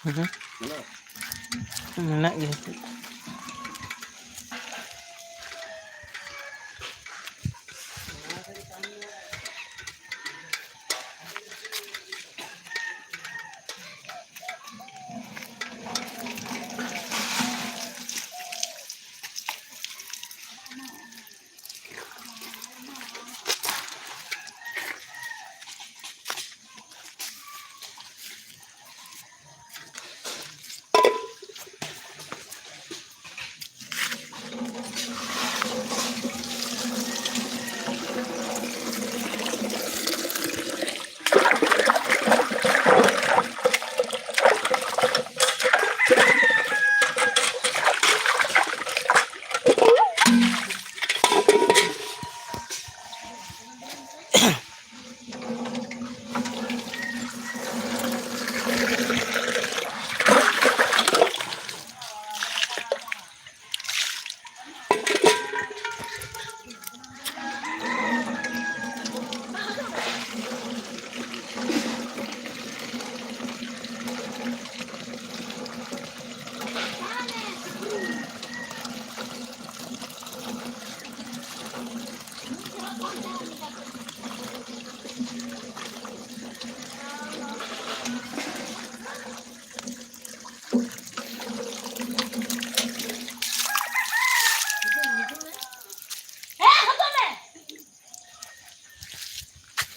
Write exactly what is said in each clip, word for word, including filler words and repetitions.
ᱦᱩᱸ᱾ ᱢᱮᱱᱟᱜ ᱜᱮᱭᱟ᱾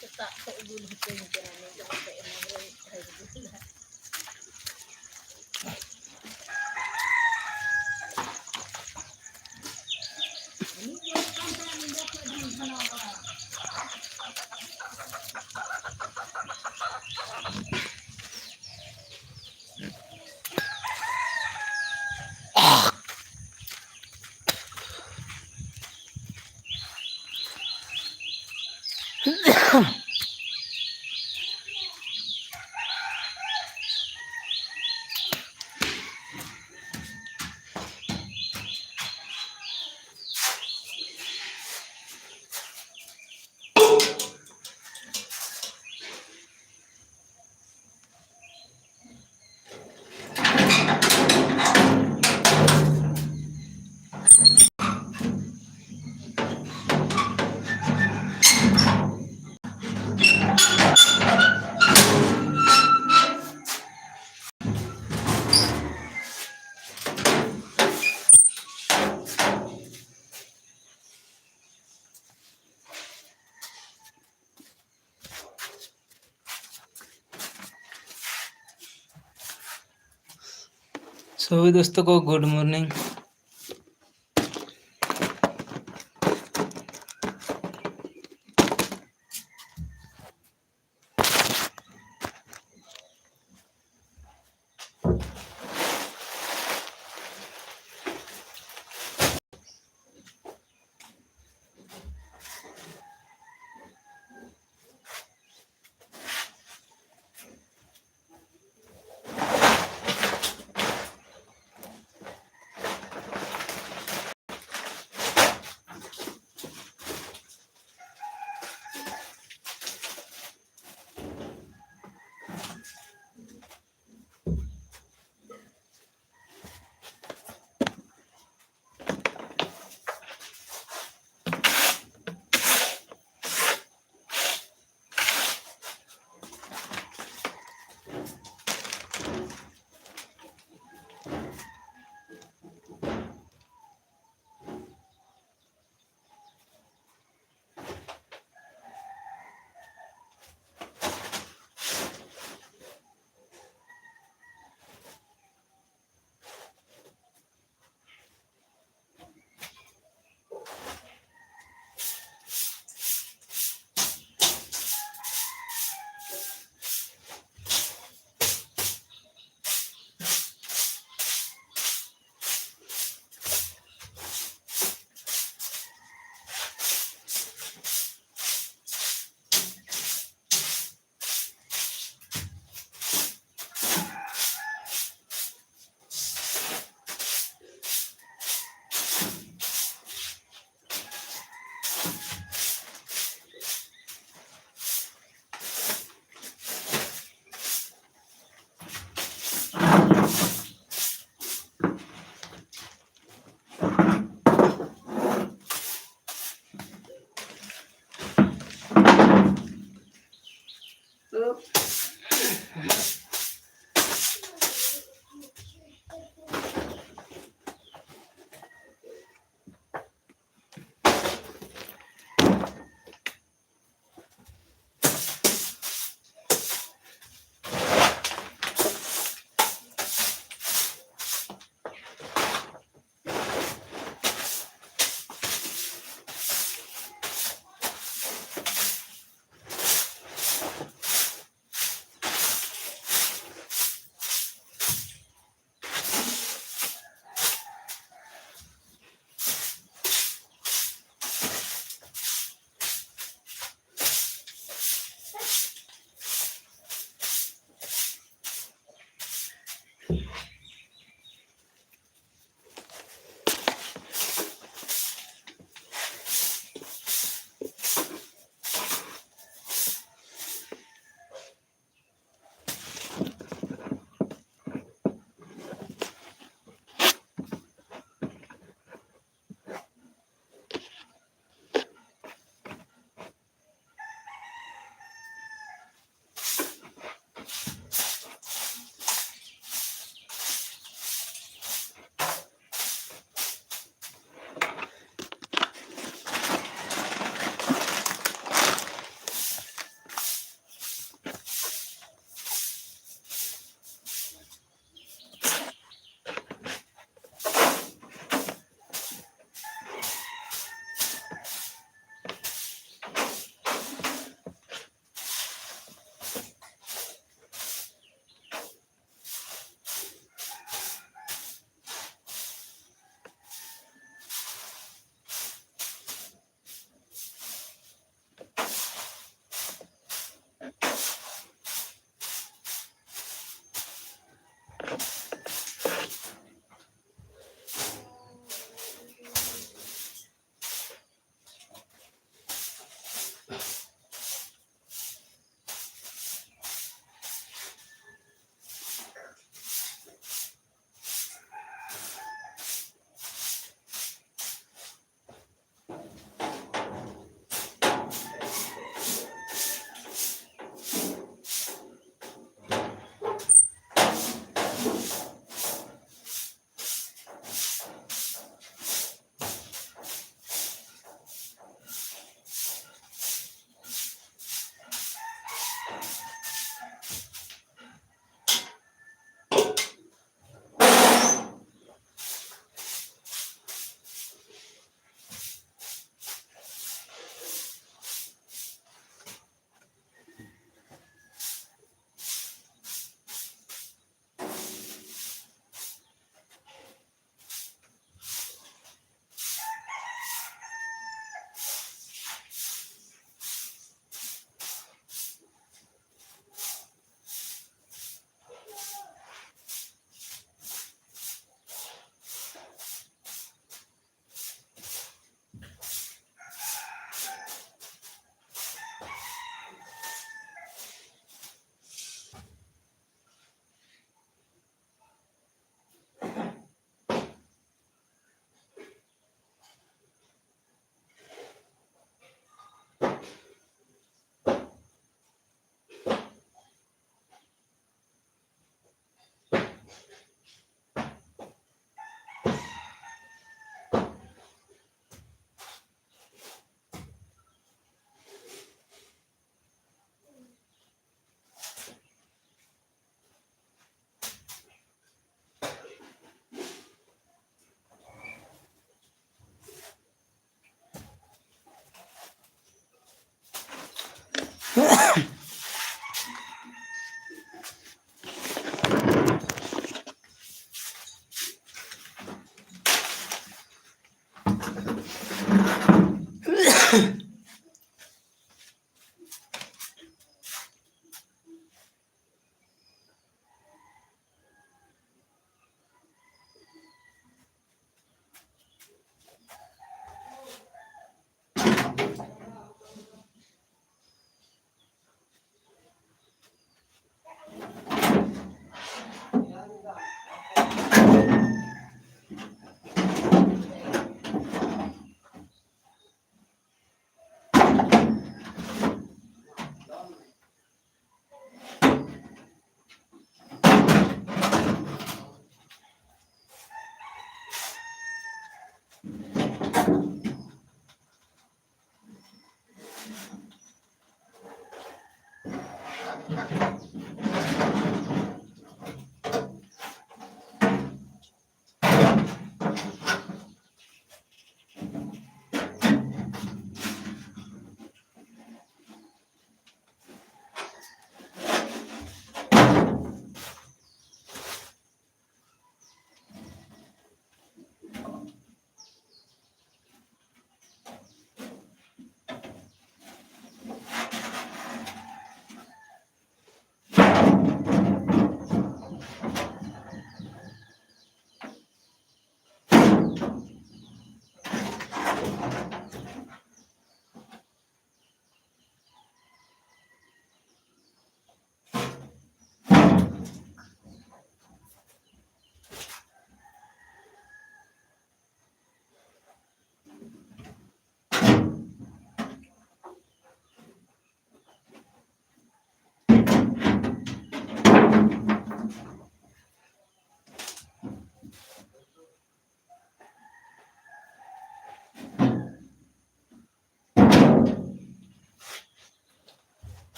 ᱥᱮᱛᱟᱜ ᱠᱷᱚᱡ ᱩᱰᱩᱠ ᱦᱚᱪᱚᱧ ᱠᱟᱱᱟ, ᱱᱩᱭ ᱫᱚ ᱦᱟᱯᱮ ᱮᱱᱟᱝ ᱨᱮ ᱦᱮᱡ ᱜᱚᱫ ᱮᱱᱟ᱾ तो भी दोस्तों को गुड मॉर्निंग।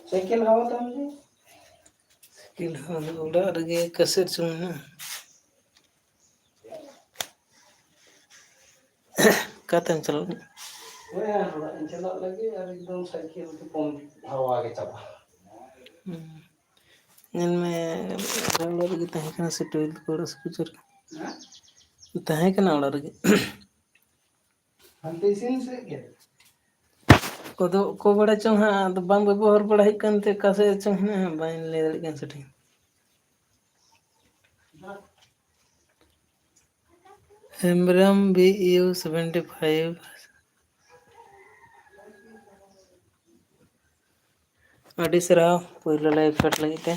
ᱥᱟᱭᱠᱮᱞ ᱦᱟᱣᱟ ᱛᱟᱢ ᱡᱮ? ᱥᱟᱭᱠᱮᱞ ᱦᱟᱣᱟ ᱫᱚ ᱚᱲᱟᱜ ᱨᱮᱜᱮ ᱚᱠᱟ ᱥᱮᱫ ᱪᱚᱝ ᱢᱮᱱᱟᱜᱼᱟ᱾ ᱚᱠᱟᱛᱮᱢ ᱪᱟᱞᱟᱜ ᱞᱟᱹᱜᱤᱫ? ᱦᱳᱭ, ᱟᱨ ᱚᱲᱟᱜ ᱤᱧ ᱪᱟᱞᱟᱜ ᱞᱟᱹᱜᱤᱫ ᱟᱨ ᱮᱠᱫᱚᱢ ᱥᱟᱭᱠᱮᱞ ᱛᱮ ᱠᱚᱢ ᱦᱟᱣᱟ ᱜᱮ ᱪᱟᱵᱟᱜᱼᱟ᱾ ᱦᱩᱸ᱾ ᱧᱮᱞ ᱢᱮ, ᱚᱲᱟᱜ ᱨᱮᱜᱮ ᱛᱟᱦᱮᱸ ᱠᱟᱱᱟ ᱥᱮ ᱴᱩᱭᱮᱞ ᱠᱚ ᱚᱲᱟᱜ ᱥᱮ ᱪᱮᱫ ᱞᱮᱠᱟ? ᱦᱮᱸ? ᱛᱟᱦᱮᱸ ᱠᱟᱱᱟ ᱚᱲᱟᱜ ᱨᱮᱜᱮ᱾ ᱦᱟᱱᱛᱮ ᱤᱥᱤᱱ ᱥᱮᱫ ᱜᱮ? ᱠᱚᱫᱚ ᱚᱠᱚᱭ ᱵᱟᱲᱟᱭ ᱪᱚᱝ ᱦᱟᱸᱜ, ᱟᱫᱚ ᱵᱟᱝ ᱵᱮᱵᱚᱦᱟᱨ ᱵᱟᱲᱟ ᱦᱩᱭᱩᱜ ᱠᱟᱱᱛᱮ ᱚᱠᱟ ᱥᱮᱫ ᱪᱚᱝ ᱦᱮᱱᱟᱜᱼᱟ, ᱵᱟᱹᱧ ᱞᱟᱹᱭ ᱫᱟᱲᱮᱭᱟᱜ ᱠᱟᱱᱟ ᱥᱚᱴᱷᱤᱠ᱾ Hembrom B U seventy five᱾ ᱟᱹᱰᱤ ᱥᱟᱨᱦᱟᱣ ᱯᱳᱭᱞᱳ ᱞᱟᱭᱤᱵᱷ ᱯᱷᱮᱰ ᱞᱟᱹᱜᱤᱫ ᱛᱮ᱾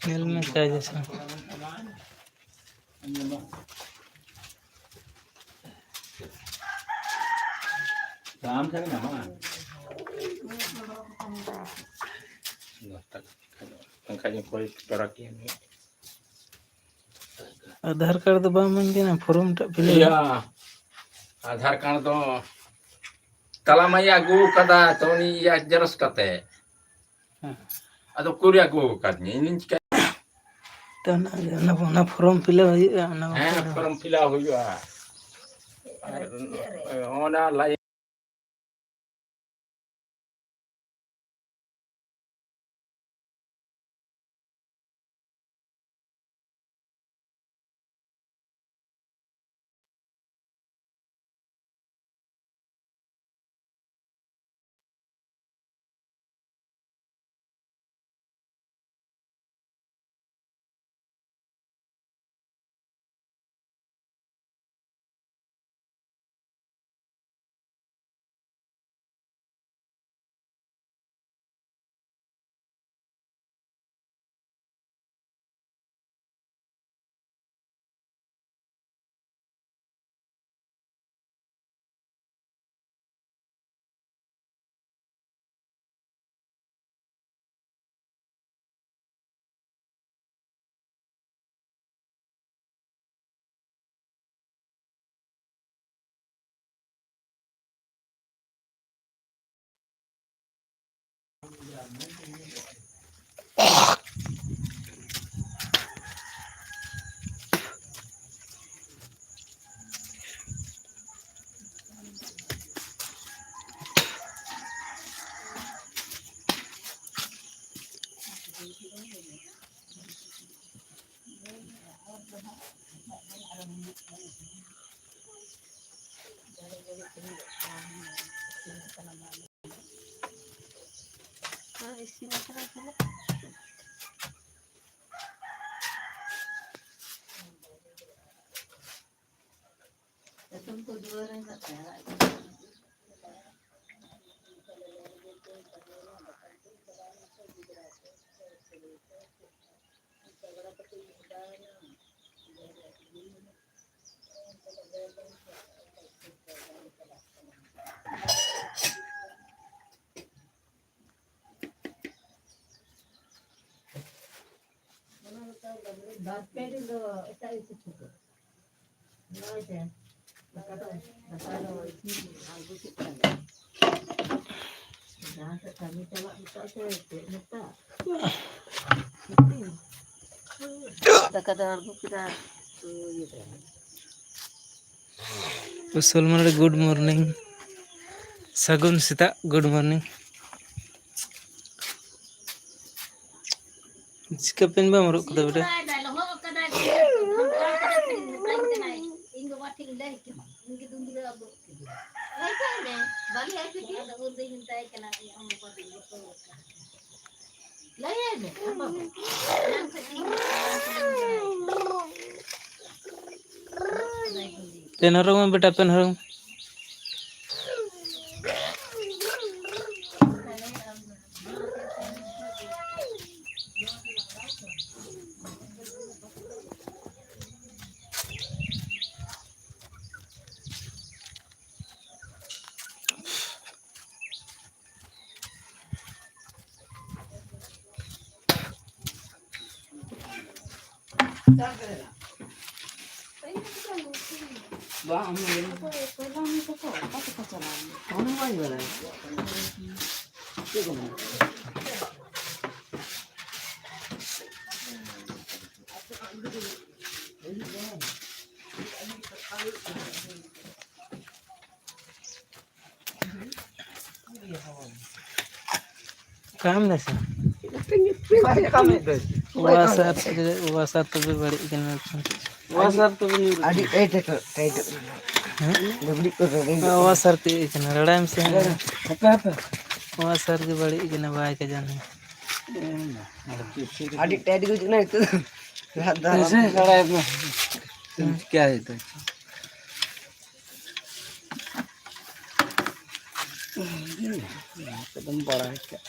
ᱧᱮᱞ ᱢᱮ ᱪᱟᱭ ᱡᱮᱥᱮ᱾ ᱫᱟᱢ ᱛᱟᱦᱮᱸ ᱠᱟᱱᱟ ᱵᱟᱝ? ᱫᱚᱥ ᱴᱟᱠᱟ᱾ ᱮᱱᱠᱷᱟᱡ ᱤᱧ ᱠᱚᱭ ᱛᱚᱨᱟ ᱠᱮᱭᱟ ᱱᱩᱭ᱾ ᱟᱫᱷᱟᱨ ᱠᱟᱨᱰ ᱫᱚ ᱵᱟᱢ ᱤᱢᱟᱹᱧ ᱠᱟᱱᱟ, ᱯᱷᱚᱨᱚᱢ ᱴᱟᱜ ᱯᱷᱤᱞᱟᱯ᱾ ᱤᱭᱟᱹ, ᱟᱫᱷᱟᱨ ᱠᱟᱨᱰ ᱫᱚ ᱛᱟᱞᱟ ᱢᱟᱭ ᱟᱹᱜᱩ ᱠᱟᱫᱟ, ᱛᱚ ᱩᱱᱤ ᱤᱭᱟᱹ ᱡᱮᱨᱚᱥ ᱠᱟᱛᱮ᱾ ᱦᱮᱸ᱾ ᱟᱫᱚ ᱩᱠᱩᱨᱮ ᱟᱹᱜᱩ ᱟᱠᱟᱫᱤᱧᱟ, ᱤᱧᱤᱧ ᱪᱤᱠᱟᱹᱭᱟ? ᱛᱚ ᱚᱱᱟ, ᱚᱱᱟ, ᱚᱱᱟ ᱯᱷᱚᱨᱚᱢ ᱯᱷᱤᱞᱟᱯ ᱦᱩᱭᱩᱜᱼᱟ, ᱚᱱᱟ ᱦᱮᱸ, ᱯᱷᱚᱨᱚᱢ᱾ ᱯᱷᱚᱨᱚᱢ ᱯᱷᱤᱞᱟᱯ ᱦᱩᱭᱩᱜᱼᱟ᱾ ᱟᱨ ᱚᱱᱟ ᱞᱟᱭᱤᱱ ᱤᱥᱤᱱ ᱟᱠᱟᱱᱟ ᱛᱟᱦᱞᱮ᱾ ᱮᱛᱚᱢ ᱠᱚ ᱫᱩᱣᱟᱹᱨ ᱨᱮ ᱢᱮᱱᱟᱜ ᱛᱟᱭᱟ᱾ ᱵᱟᱨ ᱯᱮ ᱫᱤᱱ ᱫᱚ ᱮᱴᱟᱜ ᱜᱮ ᱠᱤᱪᱷᱩ ᱠᱚ᱾ ᱱᱚᱜᱼᱚᱭ ᱥᱮ, ᱫᱟᱠᱟ ᱫᱚ, ᱫᱟᱠᱟ ᱫᱚ ᱤᱥᱤᱱ ᱟᱬᱜᱚ ᱠᱮᱫ ᱛᱟᱞᱮ᱾ ᱡᱟᱦᱟᱸ ᱥᱮᱫ ᱠᱟᱹᱢᱤ ᱪᱟᱞᱟᱜ ᱱᱤᱛᱚᱜ ᱥᱮ ᱪᱮᱫ ᱱᱤᱛᱚᱜ? ᱫᱟᱠᱟ ᱫᱚ ᱟᱬᱜᱚ ᱠᱮᱫᱟ, ᱛᱚ ᱤᱭᱟᱹ ᱫᱚ᱾ ᱩᱥᱩᱞ ᱢᱟᱨᱟᱝ good morning, ᱥᱟᱹᱜᱩᱱ ᱥᱮᱛᱟᱜ, good morning᱾ ᱪᱤᱠᱟᱹ ᱯᱮᱱ ᱵᱟᱢ ᱦᱚᱨᱚᱜ ᱠᱟᱫᱟ ᱵᱮᱴᱟ? ᱞᱚᱦᱚᱫ ᱠᱟᱫᱟᱭ, ᱫᱷᱚᱢᱠᱟᱣ ᱠᱟᱫᱟᱭ, ᱢᱮᱛᱟᱧ ᱠᱟᱱᱟᱭ, ᱤᱧ ᱵᱟᱵᱟ ᱴᱷᱮᱱ ᱞᱟᱹᱭ ᱠᱮᱫᱟ, ᱩᱱᱤ ᱜᱮ ᱫᱩᱱᱫᱩᱨᱮ ᱟᱵᱚᱜ ᱠᱮᱫᱟ᱾ ᱞᱟᱹᱭ ᱠᱟᱜ ᱢᱮ, ᱵᱟᱞᱮ ᱟᱹᱜᱩ ᱠᱮᱫᱟ᱾ ᱟᱫᱚ ᱩᱱ ᱫᱚᱧ ᱢᱮᱛᱟᱭ ᱠᱟᱱᱟ, ᱤᱧ ᱟᱢ ᱵᱟᱵᱟ ᱫᱚᱧ ᱵᱚᱛᱚᱨ ᱟᱠᱟᱫᱟ᱾ ᱞᱟᱹᱭᱟᱭ ᱢᱮ, ᱟᱢ ᱵᱟᱵᱟ᱾ ᱮᱱᱟᱝ ᱠᱷᱚᱡ ᱤᱧ ᱯᱮᱱ ᱦᱚᱨᱚᱜ ᱢᱮ ᱵᱮᱴᱟ, ᱯᱮᱱ ᱦᱚᱨᱚᱜ ᱢᱮ᱾ ᱵᱟᱝ, ᱟᱢ ᱫᱚ ᱞᱟᱹᱭ ᱢᱮ᱾ ᱚᱠᱚᱭ ᱯᱟᱭᱞᱟ ᱩᱱᱤ ᱛᱟᱠᱚ ᱚᱠᱟ ᱛᱮᱠᱚ ᱪᱟᱞᱟᱣ ᱞᱮᱱᱟ? ᱚᱱᱟ ᱵᱟᱹᱧ ᱵᱟᱲᱟᱭᱟ᱾ ᱪᱮᱫ ᱠᱚ ᱢᱮᱱᱟ? ᱠᱟᱢ ᱫᱟᱥᱮ? ᱚᱣᱟᱥᱟᱨ ᱛᱮ, ᱚᱣᱟᱥᱟᱨ ᱛᱮᱫᱚ ᱵᱟᱹᱲᱤᱡ ᱠᱟᱱᱟ᱾ ᱚᱣᱟᱥᱟᱨ ᱛᱮᱫᱚ ᱧᱩᱨᱩᱜ ᱟᱹᱰᱤ ᱠᱟᱱᱟ᱾ ᱴᱟᱭᱤᱴ ᱟᱠᱚ, ᱴᱟᱭᱤᱴᱚᱜ ᱠᱟᱱᱟ᱾ ᱦᱮᱸ? ᱞᱩᱜᱽᱲᱤᱡ ᱠᱚ ᱨᱟᱹᱜᱤ ᱠᱟᱱᱟ᱾ ᱚᱣᱟᱥᱟᱨ ᱛᱮ ᱤᱭᱟᱹ ᱠᱟᱱᱟ, ᱨᱟᱲᱟᱭ ᱢᱮᱥᱮ᱾ ᱦᱟᱯᱮ, ᱦᱟᱯᱮ᱾ ᱱᱚᱣᱟ ᱥᱟᱨ ᱜᱮ ᱵᱟᱹᱲᱤᱡ ᱠᱟᱱᱟ, ᱵᱟᱭ ᱠᱟᱡᱟᱱ᱾ ᱟᱹᱰᱤ ᱴᱟᱭᱤᱴ ᱜᱮ ᱦᱤᱡᱩᱜ ᱠᱟᱱᱟ ᱱᱤᱛᱚᱜ ᱫᱚ᱾ ᱞᱟᱦᱟ ᱫᱚ ᱦᱮᱸ, ᱥᱮ, ᱵᱟᱲᱟᱭ ᱢᱮ᱾ ᱪᱤᱠᱟᱹᱭ ᱫᱟ? ᱮᱠᱫᱚᱢ ᱵᱟᱲᱟᱭ ᱠᱟᱜ᱾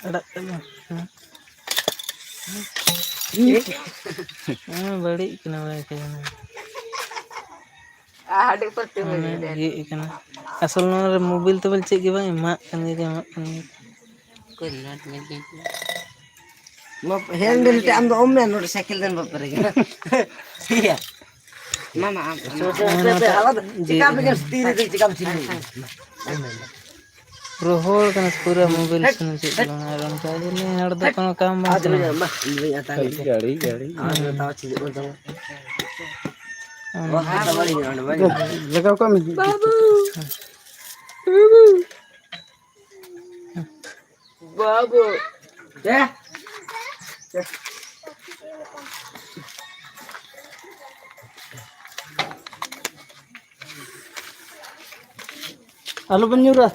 ᱟᱲᱟᱜ ᱠᱟᱜ ᱢᱮ᱾ ᱦᱮᱸ᱾ ᱦᱮᱸ, ᱵᱟᱹᱲᱤᱡ ᱠᱟᱱᱟ, ᱵᱟᱭ ᱠᱟᱡᱟᱱ᱾ ᱟᱹᱰᱤ ᱯᱟᱹᱛᱤ ᱢᱟᱱᱮ ᱵᱟᱹᱲᱤᱡ ᱮᱱᱟ᱾ ᱤᱭᱟᱹᱜ ᱠᱟᱱᱟ᱾ ᱟᱥᱚᱞ ᱱᱚᱣᱟ ᱨᱮ ᱢᱳᱵᱤᱞ ᱛᱳᱵᱤᱞ ᱪᱮᱫ ᱜᱮ ᱵᱟᱝ ᱮᱢᱟᱜ ᱠᱟᱱ ᱜᱮᱭᱟ, ᱮᱢᱟᱜ ᱠᱟᱱ ᱜᱮᱭᱟ᱾ ᱢᱟ, ᱦᱮᱱᱰᱮᱞ ᱛᱮ ᱟᱢ ᱫᱚ ᱚᱢ ᱢᱮ, ᱱᱚᱰᱮ ᱥᱟᱭᱠᱮᱞ ᱫᱮᱱ ᱵᱟᱯᱮ ᱨᱮᱜᱮ᱾ ᱴᱷᱤᱠ ᱜᱮᱭᱟ᱾ ᱢᱟ, ᱢᱟ, ᱟᱢ, ᱟᱢ, ᱟᱢ᱾ ᱦᱮᱸ, ᱱᱚᱣᱟ ᱴᱟᱜ ᱪᱮᱠᱟ ᱯᱮ ᱡᱮ ᱧᱮᱞ ᱛᱤ ᱨᱮ ᱪᱮᱠᱟ ᱯᱮ ᱪᱤᱱᱦᱟᱹᱣ? ᱨᱚᱦᱚᱲ ᱠᱟᱱᱟ ᱯᱩᱨᱟᱹ ᱢᱳᱵᱤᱞ ᱥᱩᱱᱩᱢ ᱪᱮᱫ ᱪᱚ ᱵᱟᱝ, ᱟᱨ ᱚᱱᱠᱟ ᱜᱮ ᱱᱤᱭᱟᱹ ᱦᱚᱲ ᱫᱚ ᱠᱳᱱᱳ ᱠᱟᱢ ᱵᱟᱝ ᱟᱫᱚ ᱠᱟᱱᱟ᱾ ᱢᱟ, ᱤᱧ ᱫᱚᱧ ᱟᱛᱟᱝ ᱜᱮ᱾ ᱜᱟᱹᱲᱤ, ᱜᱟᱹᱲᱤ᱾ ᱟᱨ ᱦᱩᱸ᱾ ᱛᱟᱣ ᱪᱮᱫ ᱠᱚ ᱛᱟᱢᱟ? ᱦᱩᱸ᱾ ᱚ, ᱦᱟᱛᱟᱣ ᱵᱟᱹᱲᱤᱡ ᱮᱱᱟ, ᱚᱸᱰᱮ ᱵᱟᱹᱲᱤᱡ ᱮᱱᱟ᱾ ᱞᱟᱜᱟᱣ ᱠᱟᱜ ᱢᱮ᱾ ᱵᱟᱹᱵᱩ᱾ ᱵᱟᱹᱵᱩ᱾ ᱫᱮ᱾ ᱟᱞᱚᱵᱮᱱ ᱧᱩᱨᱟ᱾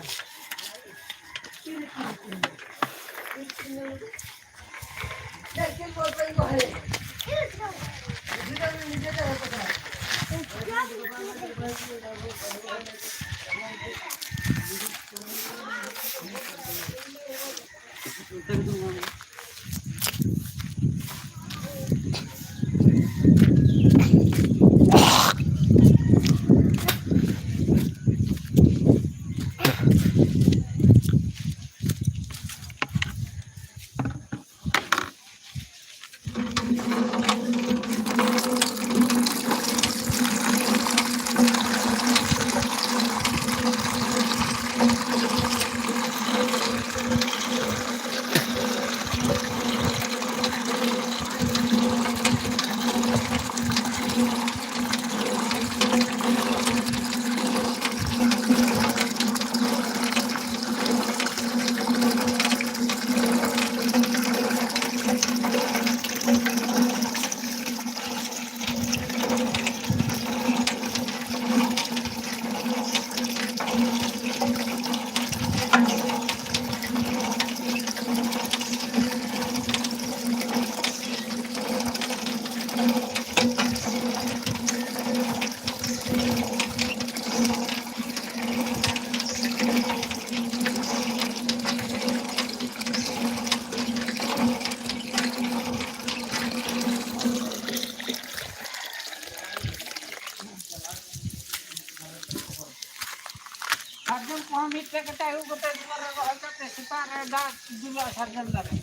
ᱠᱟᱛᱮ ᱟᱹᱜᱩ ᱠᱟᱛᱮ ᱫᱩᱣᱟᱹᱨ ᱨᱮ ᱨᱚᱦᱚᱭ ᱠᱟᱛᱮ ᱥᱮᱛᱟᱜ ᱨᱮ ᱫᱟᱜ ᱫᱩᱞᱟᱜ ᱥᱟᱨᱡᱚᱢ ᱫᱟᱨᱮ᱾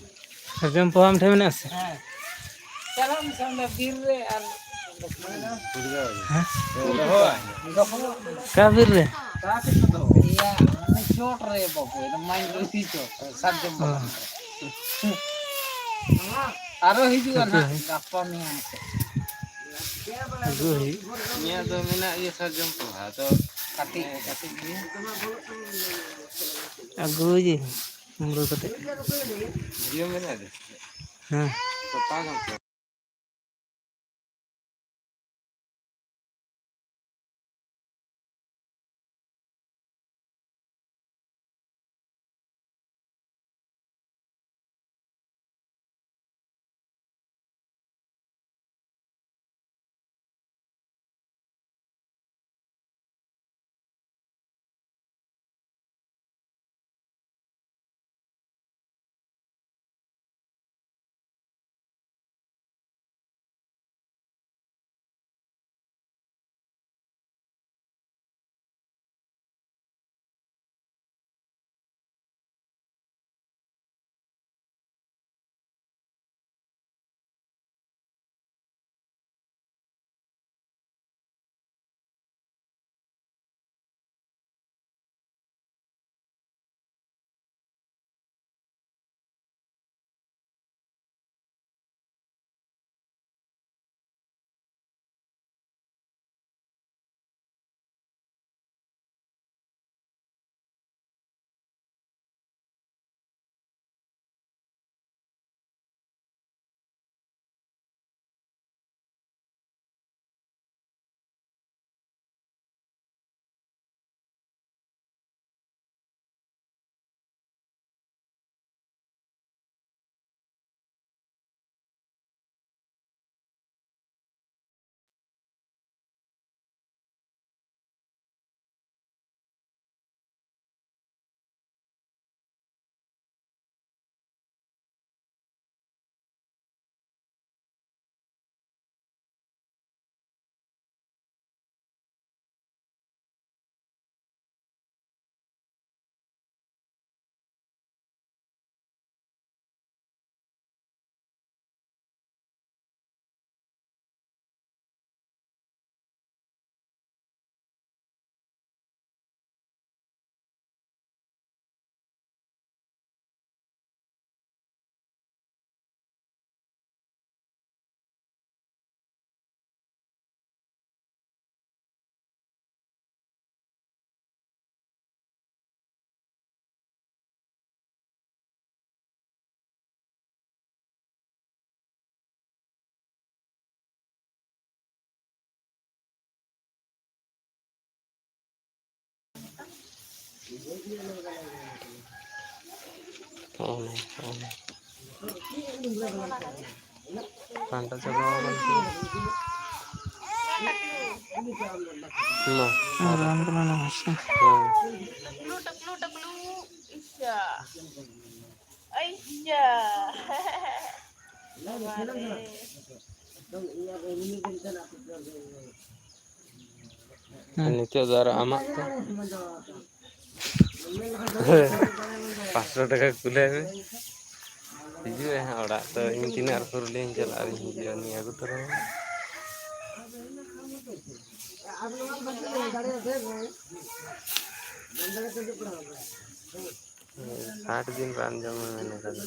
ᱥᱟᱨᱡᱚᱢ ᱯᱚᱦᱟ ᱟᱢ ᱴᱷᱮᱱ ᱢᱮᱱᱟᱜᱼᱟ ᱥᱮ? ᱦᱮᱸ᱾ ᱪᱟᱞᱟᱜ ᱢᱮᱥᱮ ᱚᱸᱰᱮ ᱵᱤᱨ ᱨᱮ ᱟᱨ ᱦᱮᱸ? ᱫᱚᱦᱚ᱾ ᱚᱠᱟ ᱵᱤᱨ ᱨᱮ? ᱤᱭᱟᱹ, ᱚᱱᱮ ᱪᱚᱴ ᱨᱮ ᱵᱟᱹᱵᱩ, ᱚᱱᱟ ᱢᱟᱹᱭ ᱨᱩᱦᱤ ᱪᱚᱴ ᱨᱮ, ᱥᱟᱨᱡᱚᱢ ᱚ᱾ ᱵᱟᱜᱟᱱ ᱨᱮ᱾ ᱟᱨᱚ ᱦᱤᱡᱩᱜᱼᱟ ᱱᱟᱦᱟᱜ ᱜᱟᱯᱟ ᱢᱮᱭᱟᱝ ᱥᱮᱫ᱾ ᱟᱹᱜᱩ ᱦᱩᱭᱩᱜ᱾ ᱤᱧᱟᱹᱜ ᱫᱚ ᱢᱮᱱᱟᱜ ᱜᱮᱭᱟ ᱥᱟᱨᱡᱚᱢ ᱯᱚᱦᱟ, ᱟᱫᱚ ᱠᱟᱹᱴᱤᱡ, ᱠᱟᱹᱴᱤᱡ ᱜᱮ᱾ ᱟᱹᱜᱩᱭᱟᱹᱧ ᱠᱩᱢᱲᱩ ᱠᱟᱛᱮ᱾ ᱤᱭᱟᱹ ᱢᱮᱱᱟᱜ ᱜᱮ? ᱦᱮᱸ᱾ ᱛᱚᱯᱟ ᱜᱚᱢᱠᱮ᱾ ᱦᱚᱸᱜᱼᱚ ᱱᱚᱣᱟ, ᱦᱚᱸᱜᱼᱚ ᱱᱚᱣᱟ᱾ ᱯᱷᱟᱱᱴᱟ ᱪᱟᱵᱟ ᱟᱠᱟᱱ ᱛᱤᱧᱟ᱾ ᱢᱟ, ᱟᱨ ᱨᱟᱱ ᱠᱟᱱᱟ ᱱᱚᱣᱟ ᱦᱚᱸ ᱥᱮ᱾ ᱦᱮᱸ᱾ ᱴᱩᱠᱞᱩ, ᱴᱩᱠᱞᱩ, ᱴᱩᱠᱞᱩ, ᱤᱥᱟ᱾ ᱟᱭᱥᱟ᱾ ᱵᱟᱵᱟ ᱨᱮ᱾ ᱦᱩᱸ᱾ ᱱᱤᱛᱚᱜ ᱫᱚ ᱟᱨ ᱟᱢᱟᱜ ᱛᱮ᱾ ᱯᱟᱸᱪᱥᱚ ᱴᱟᱠᱟ ᱠᱩᱞᱟᱹᱭ ᱢᱮ᱾ ᱦᱤᱡᱩᱜ ᱟᱭ ᱦᱟᱸᱜ ᱚᱲᱟᱜ, ᱛᱚ ᱤᱧ ᱛᱤᱱᱟᱹᱜ ᱟᱨ ᱥᱩᱨ ᱨᱮᱧ ᱪᱟᱞᱟᱜᱼᱟ, ᱟᱨᱤᱧ ᱦᱤᱡᱩᱜᱼᱟ, ᱩᱱᱤ ᱟᱹᱜᱩ ᱛᱚᱨᱟᱭᱟ᱾ ᱥᱟᱴ ᱫᱤᱱ ᱨᱟᱱ ᱡᱚᱢ ᱢᱮ ᱢᱮᱱ ᱠᱟᱫᱟ᱾